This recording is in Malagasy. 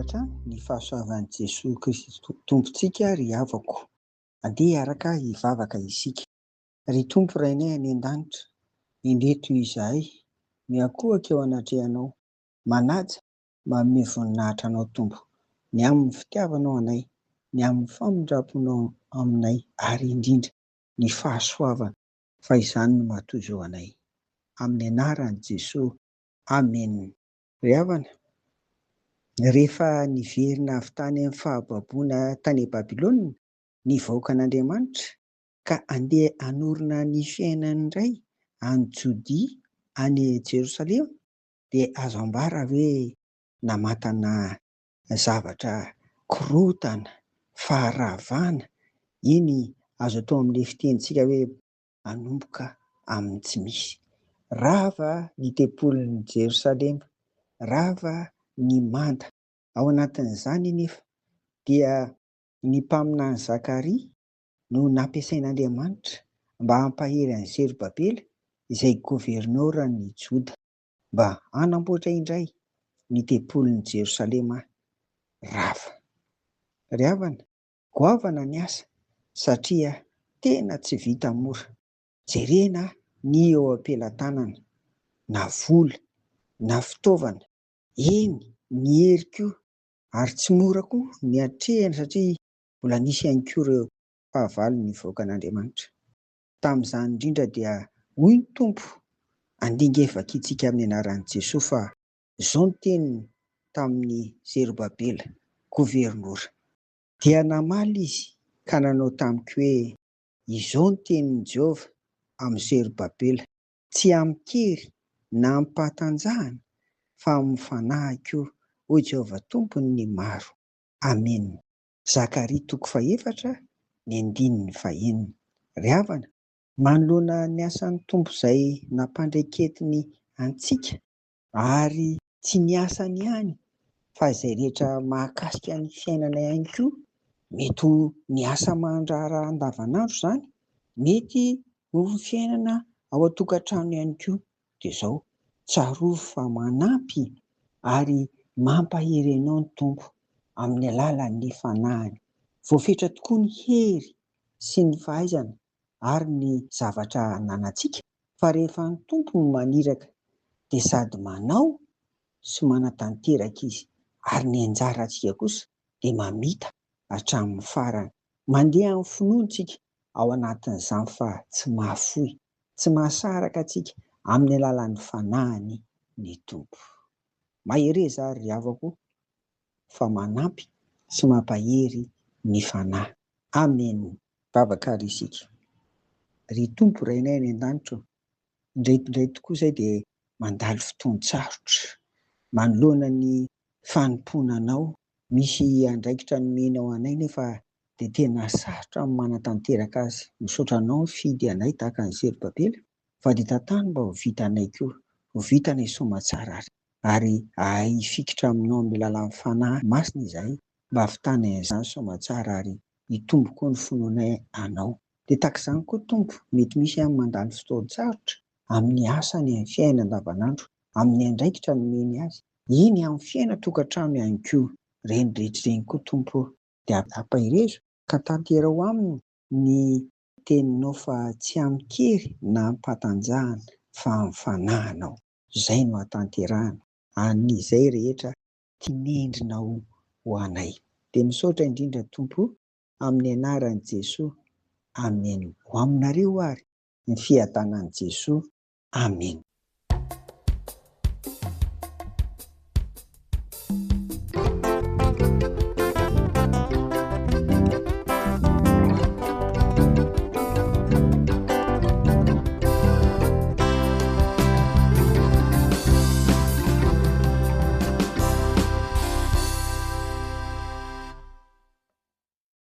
hatrany ny fahasoavan'i Jesoa Kristy Tompontsika ry havako. Andeha hiaraka hivavaka isika. Ry Tompo Rainay any an-danitra, indreto izahay, miankohoka eo anatrehanao, manaja, manome voninahitra Anao Tompo, ny amin'ny fitiavanao anay, ny amin'ny famindram-ponao aminay ary indrindra ny fahasoavana fa izany no maha-toy izao anay. Amin'ny anaran'i Jesoa. Amen. Ry havana, rehefa niverina avy tany amin'ny fahababoana tany Babylona ny vahoakan'Andriamanitra ka handeha hanorina ny fiainany indray any Jodia, any Jerosalema, dia azo ambara hoe namantana zavatra korontana, faharavana, eny azo atao amin'ilay fitenintsika hoe hanomboka amin'ny tsy misy. Rava ny tempolin'i Jerosalema, rava ny manda. Ao anatin'izany anefa dia ny mpaminany Zakaria no nampiasain'Andriamanitra mba hampahery an'i Zerobabela izay governoran'i Joda mba hanamboatra indray ny tempolin'i Jerosalema rava. Ry havana, Goavana ny asa satria tena tsy vita mora. Jerena ny eo am-pelatanana, na vola, na fitaovana, eny ny hery koa ary tsy mora koa ny atrehina satria mbola nisy ihany koa ireo fahavalo nivoakan'Andriamanitra. Tamin'izany indrindra dia hoy ny Tompo, andeha nge vakintsika amin'ny anaran'i Jesoa fa izao ny teniny tamin'i Zerobabela, governora. Dia namaly izy ka nanao tamiko hoe, Izao no tenin'i Jehovah amin'i Zerobabela, Tsy amin-kery na amim-pahatanjahana, fa amin'ny fanahiko, hoy Jehovah Tompon'ny maro. Amena. Zakaria toko fahefatra, ny andininy fahenina. Ry havana, manoloana ny asan'ny Tompo izay nampandraiketiny antsika, Ary tsy ny asany ihany fa izay rehetra mahakasika ny fiainana ihany koa, mety ho ny asa aman-draharaha andavanandro izany, mety ho ny fiainana ao an-tokantrano ihany koa. Dia izao, tsarovy fa manampy ary mampahery anao ny Tompo amin'ny alalan'ny Fanahiny. Voafetra tokoa ny hery sy ny fahaizana ary ny zavatra ananantsika fa rehefa ny Tompo no maniraka dia sady manao sy manatanteraka Izy ary ny anjarantsika kosa dia mamita hatramin'ny farany. Mandeha amin'ny finoana isika ao anatin'izany fa tsy mahafoy, tsy mahasaraka antsika amin'ny alalan'ny Fanahiny ny Tompo. Mahereza ary ry havako fa manampy sy mampahery ny Fanahy. Amen. Vavaka àry isika. Ry Tompo Rainay any an-danitra ô, indraindray tokoa izay dia mandalo fotoan-tsarotra manoloana ny fanompoana Anao, misy andraikitra nomenao anay nefa dia tena sarotra ny manatanteraka azy. Misaotra Anao nifidy anay tahaka an'i Zerobabela fa dia tantano mba ho vitanay koa, ho vitanay soamatsara ary, ary hahay hifikitra Aminao amin'ny alalan'ny Fanahy Masina izahay mba hahavitanay an'izany soamatsara ary hitombo koa ny finoanay Anao. Dia tahaka izany koa Tompo, mety misy ihany mandalo fotoan-tsarotra amin'ny asany amin'ny fiainana andavanandro, amin'ny andraikitra nomeny azy, eny amin'ny fiainan-tokantrano ihany koa. Ireny rehetra ireny koa Tompo ô, dia ampaherezo ka tanteraho aminy ny teninao fa tsy amin-kery na amim-pahatanjahana fa amin'ny fanahinao. Izay no hahatanterahana an'izay rehetra tinendrinao ho anay. Dia misaotra indrindra Tompo amin'ny anaran'i Jesoa. Amen. Ho aminareo ary ny fiadanan'i Jesoa. Amen.